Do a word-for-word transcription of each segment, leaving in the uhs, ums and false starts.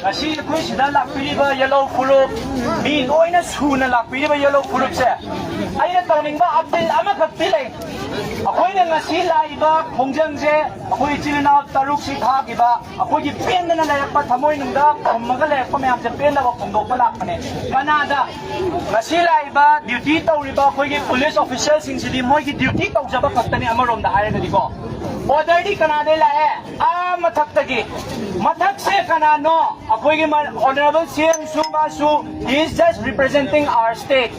ꯉꯁꯤ ꯑꯩꯈꯣꯏ ꯁꯤꯗ ꯂꯥꯛꯄꯤꯔꯤꯕ ꯌꯦꯜꯍꯧ ꯐꯨꯔꯨꯞ, ꯃꯤ ꯂꯣꯏꯅ ꯁꯨꯅ ꯂꯥꯛꯄꯤꯔꯤꯕ ꯌꯦꯜꯍꯧ ꯐꯨꯔꯨꯞꯁꯦ, ꯑꯩꯅ ꯇꯧꯅꯤꯡꯕ ꯑꯄꯤꯜ ꯑꯃꯈꯛꯇꯤ ꯂꯩ꯫ ꯑꯩꯈꯣꯏꯅ ꯉꯁꯤ ꯂꯥꯛꯏꯕ ꯈꯣꯡꯖꯪꯁꯦ, ꯑꯩꯈꯣꯏ ꯏꯆꯤꯜ ꯏꯅꯥꯎ ꯇꯔꯨꯛꯁꯤ ꯐꯥꯈꯤꯕ, ꯑꯩꯈꯣꯏꯒꯤ ꯄꯦꯟꯗꯅ ꯂꯩꯔꯛꯄ, ꯊꯃꯣꯏꯅꯨꯡꯗ ꯐꯨꯝꯃꯒ ꯂꯩꯔꯛꯄ ꯃꯌꯥꯝꯁꯦ ꯄꯦꯟꯗꯕ ꯐꯣꯡꯗꯣꯛꯄ ꯂꯥꯛꯄꯅꯦ꯫ ꯀꯅꯥꯗ? ꯉꯁꯤ ꯂꯥꯛꯏꯕ ꯗ꯭ꯌꯨꯇꯤ ꯇꯧꯔꯤꯕ ꯑꯩꯈꯣꯏꯒꯤ ꯄꯨꯂꯤꯁ ꯑꯣꯐꯤꯁꯔꯁꯤꯡꯁꯤꯗꯤ ꯃꯣꯏꯒꯤ ꯗ꯭ꯌꯨꯇꯤ ꯇꯧꯖꯕ ꯈꯛꯇꯅꯤ꯫ ꯑꯃꯔꯣꯝꯗ ꯍꯥꯏꯔꯒꯗꯤꯀꯣ, ꯑꯣꯔꯗꯔꯗꯤ ꯀꯅꯥꯗꯩ ꯂꯥꯛꯑꯦ? ꯑꯥ ꯃꯊꯛꯇꯒꯤ꯫ ꯃꯊꯛꯁꯦ ꯀꯅꯥꯅꯣ? ꯑꯩꯈꯣꯏꯒꯤ ꯃ-, Honourable C M ꯁꯨ ꯃꯥꯁꯨ, he is just representing our state.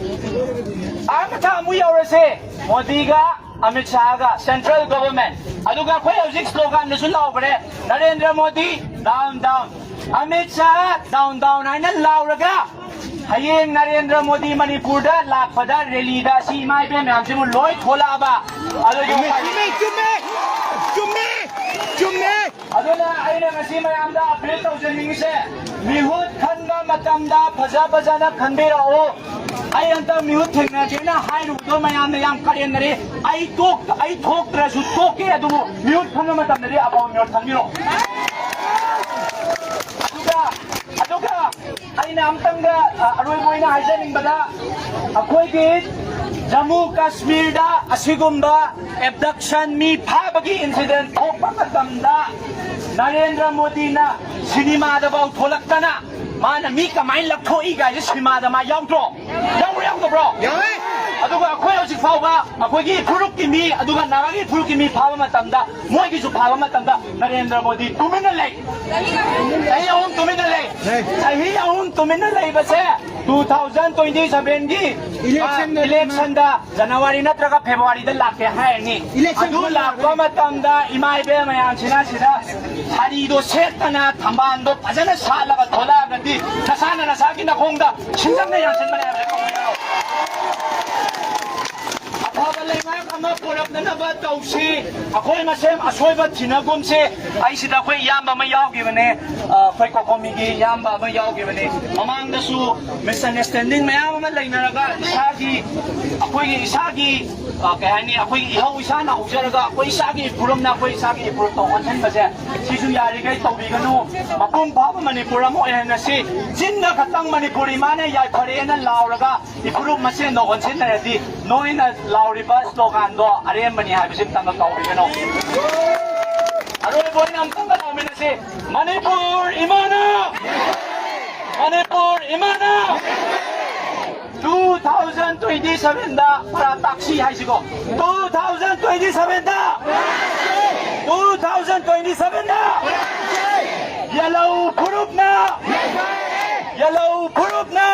ꯑꯥ ꯃꯊꯛ ꯑꯃꯨꯛ ꯌꯧꯔꯁꯦ, ꯃꯣꯗꯤꯒ ꯑꯃꯤꯠ ꯁꯥꯍꯒ, central government꯫ ꯑꯗꯨꯒ ꯑꯩꯈꯣꯏ ꯍꯧꯖꯤꯛ slogan ꯗꯁꯨ ꯂꯥꯎꯈ꯭ꯔꯦ, "Narendra Modi down down, Amit Shah down down" ꯍꯥꯏꯅ ꯂꯥꯎꯔꯒ, ꯍꯌꯦꯡ ꯅꯔꯦꯟꯗ꯭ꯔ ꯃꯣꯗꯤ ꯃꯅꯤꯄꯨꯔꯗ ꯂꯥꯛꯄꯗ rally ꯗ ꯑꯁꯤ ꯏꯃꯥ ꯏꯕꯦꯟ ꯃꯌꯥꯝꯁꯤꯕꯨ ꯂꯣꯏ ꯊꯣꯛꯂꯛꯑꯕ꯫ ꯑꯗꯨꯒꯤ ꯎꯄꯥꯏ ꯂꯩꯇꯦ꯫ ꯆꯨꯝꯃꯦ, ꯆꯨꯝꯃꯦ, ꯆꯨꯝꯃꯦ, ꯆꯨꯝꯃꯦ꯫ ꯑꯗꯨꯅ ꯑꯩꯅ ꯉꯁꯤ ꯃꯌꯥꯝꯗ ꯑꯄꯤꯜ ꯇꯧꯖꯅꯤꯡꯉꯤꯁꯦ, ꯃꯤꯍꯨꯠ ꯈꯟꯕ ꯃꯇꯝꯗ ꯐꯖ ꯐꯖꯅ ꯈꯟꯕꯤꯔꯛꯎ꯫ ꯑꯩ ꯍꯟꯗꯛ ꯃꯤꯍꯨꯠ ꯊꯦꯡꯅꯒꯦꯅ ꯍꯥꯏꯔꯨꯕꯗꯣ ꯃꯌꯥꯝꯅ ꯌꯥꯝ ꯀꯔꯦꯝꯅꯔꯦ꯫ ꯑꯩ ꯇꯣꯛ-, ꯑꯩ ꯊꯣꯛꯇ꯭ꯔꯁꯨ ꯇꯣꯛꯀꯦ, ꯑꯗꯨꯕꯨ ꯃꯤꯍꯨꯠ ꯈꯟꯕ ꯃꯇꯝꯗꯗꯤ ꯑꯐꯕ ꯃꯤꯍꯨꯠ ꯈꯟꯕꯤꯔꯛꯎ꯫ ꯑꯗꯨꯒ, ꯑꯗꯨꯒ ꯑꯩꯅ ꯑꯝꯇꯪꯒ, ꯑ, ꯑꯔꯣꯏꯕ ꯑꯣꯏꯅ ꯍꯥꯏꯖꯅꯤꯡꯕꯗ, ꯑꯩꯈꯣꯏꯒꯤ ꯖꯝꯃꯨ ꯀꯥꯁꯃꯤꯔꯗ ꯑꯁꯤꯒꯨꯝꯕ abduction, ꯃꯤ ꯐꯥꯕꯒꯤ incident ꯊꯣꯛꯄ ꯃꯇꯝꯗ ꯅꯔꯦꯟꯗ꯭ꯔ ꯃꯣꯗꯤꯅ ꯁꯤꯅꯦꯃꯥꯗꯐꯥꯎ ꯊꯣꯛꯂꯛꯇꯅ ꯃꯥꯅ ꯃꯤ ꯀꯃꯥꯏꯅ ꯂꯧꯊꯣꯛꯏ ꯀꯥꯏꯁꯦ ꯁꯤꯅꯦꯃꯥꯗ ꯃꯥ ꯌꯥꯎꯗ꯭ꯔꯣ? ꯌꯥꯎꯕ꯭ꯔꯥ ꯌꯥꯎꯗꯕ꯭ꯔꯣ? ꯌꯥꯎꯋꯦ꯫ ꯑꯗꯨꯒ ꯑꯩꯈꯣꯏ ꯍꯧꯖꯤꯛ ꯐꯥꯎꯕ ꯑꯩꯈꯣꯏꯒꯤ ꯐꯨꯔꯨꯞꯀꯤ ꯃꯤ, ꯑꯗꯨꯒ ꯅꯥꯒꯥꯒꯤ ꯐꯨꯔꯨꯞꯀꯤ ꯃꯤ ꯐꯥꯕ ꯃꯇꯝꯗ, ꯃꯣꯏꯒꯤꯁꯨ ꯐꯥꯕ ꯃꯇꯝꯗ ꯅꯔꯦꯟꯗ꯭ꯔ ꯃꯣꯗꯤ ꯇꯨꯃꯤꯟꯅ ꯂꯩ꯫ ꯆꯍꯤ ꯑꯍꯨꯝ ꯇꯨꯃꯤꯟꯅ ꯂꯩ꯫ ꯆꯍꯤ ꯑꯍꯨꯝ ꯇꯨꯃꯤꯟꯅ ꯂꯩꯕꯁꯦ two thousand twenty seven ꯒꯤ, election ꯗ, election ꯗ January ꯅꯠꯇ꯭ꯔꯒ February ꯗ ꯂꯥꯛꯀꯦ ꯍꯥꯏꯔꯅꯤ꯫ Election ꯑꯗꯨ ꯂꯥꯛꯄ ꯃꯇꯝꯗ ꯏꯃꯥ ꯏꯕꯦꯟ ꯃꯌꯥꯝꯁꯤꯅ ꯁꯤꯗ ꯁꯥꯔꯤꯗꯣ ꯁꯦꯠꯇꯅ, ꯊꯝꯕꯥꯜꯗꯣ ꯐꯖꯅ ꯁꯥꯠꯂꯒ ꯊꯣꯛꯂꯛꯑꯒꯗꯤ ꯅꯁꯥꯅ ꯅꯁꯥꯒꯤ ꯅꯈꯣꯡꯗ ꯁꯤꯡꯖꯪꯅ ꯌꯥꯟꯁꯤꯟꯕꯅꯦ ꯍꯥꯏꯕꯁꯦ ꯈꯪꯕꯤꯔꯣ꯫ ꯑꯐꯕ ꯂꯩꯉꯥꯛ ꯑꯃ ꯄꯨꯔꯛꯅꯅꯕ ꯇꯧꯁꯤ꯫ ꯑꯩꯈꯣꯏ ꯃꯁꯦꯟ ꯑꯁꯣꯏꯕ ꯊꯤꯅꯒꯨꯝꯁꯤ꯫ ꯑꯩ ꯁꯤꯗ ꯑꯩꯈꯣꯏ ꯏꯌꯥꯝꯕ ꯑꯃ ꯌꯥꯎꯈꯤꯕꯅꯦ, ꯑ, ꯑꯩꯈꯣꯏ ꯀꯣꯀꯣꯃꯤꯒꯤ ꯏꯌꯥꯝꯕ ꯑꯃ ꯌꯥꯎꯈꯤꯕꯅꯦ꯫ ꯃꯃꯥꯡꯗꯁꯨ misunderstanding ꯃꯌꯥꯝ ꯑꯃ ꯂꯩꯅꯔꯒ ꯏꯁꯥꯒꯤ, ꯑꯩꯈꯣꯏꯒꯤ ꯏꯁꯥꯒꯤ, ꯑ, ꯀꯩ ꯍꯥꯏꯅꯤ, ꯑꯩꯈꯣꯏꯒꯤ ꯏꯍꯧ ꯏꯁꯥꯅ ꯍꯧꯖꯔꯒ ꯑꯩꯈꯣꯏ ꯏꯁꯥꯒꯤ ꯏꯄꯨꯔꯨꯞꯅ ꯑꯩꯈꯣꯏ ꯏꯁꯥꯒꯤ ꯏꯄꯨꯔꯨꯞꯇ ꯑꯣꯟꯁꯤꯟꯕꯁꯦ ꯁꯤꯁꯨ ꯌꯥꯔꯤꯈꯩ ꯇꯧꯕꯤꯒꯅꯨ꯫ ꯃꯄꯨꯡ ꯐꯥꯕ ꯃꯅꯤꯄꯨꯔ ꯑꯃ ꯑꯣꯏꯍꯟꯅꯁꯤ꯫ ꯆꯤꯟꯗ ꯈꯛꯇꯪ ꯃꯅꯤꯄꯨꯔ ꯏꯃꯥꯅ ꯌꯥꯏꯐꯔꯦꯅ ꯂꯥꯎꯔꯒ ꯏꯐꯨꯔꯨꯞ ꯃꯁꯦꯟꯗ ꯑꯣꯟꯁꯤꯟꯅꯔꯗꯤ ꯅꯣꯏꯅ ꯂꯥꯎꯔꯤꯕ sloganꯗꯣ ꯑꯔꯦꯝꯕꯅꯤ ꯍꯥꯏꯕꯁꯤ ꯑꯝꯇꯪꯒ ꯀꯥꯎꯕꯤꯒꯅꯨ꯫ ꯑꯔꯣꯏꯕ ꯑꯣꯏꯅ ꯑꯝꯇꯪꯒ ꯂꯥꯎꯃꯤꯟꯅꯁꯤ꯫ ꯃꯅꯤꯄꯨꯔ ꯏꯃꯥꯅ! ꯃꯅꯤꯄꯨꯔ ꯏꯃꯥꯅ! Two thousand twenty sevenꯗ ꯄꯔꯥ ꯇꯥꯛꯁꯤ ꯍꯥꯏꯁꯤꯀꯣ꯫ Two thousand twenty sevenꯗ! Two thousand twenty sevenꯗ! Yellow ꯐꯨꯔꯨꯞꯅ! Yellow ꯐꯨꯔꯨꯞꯅ!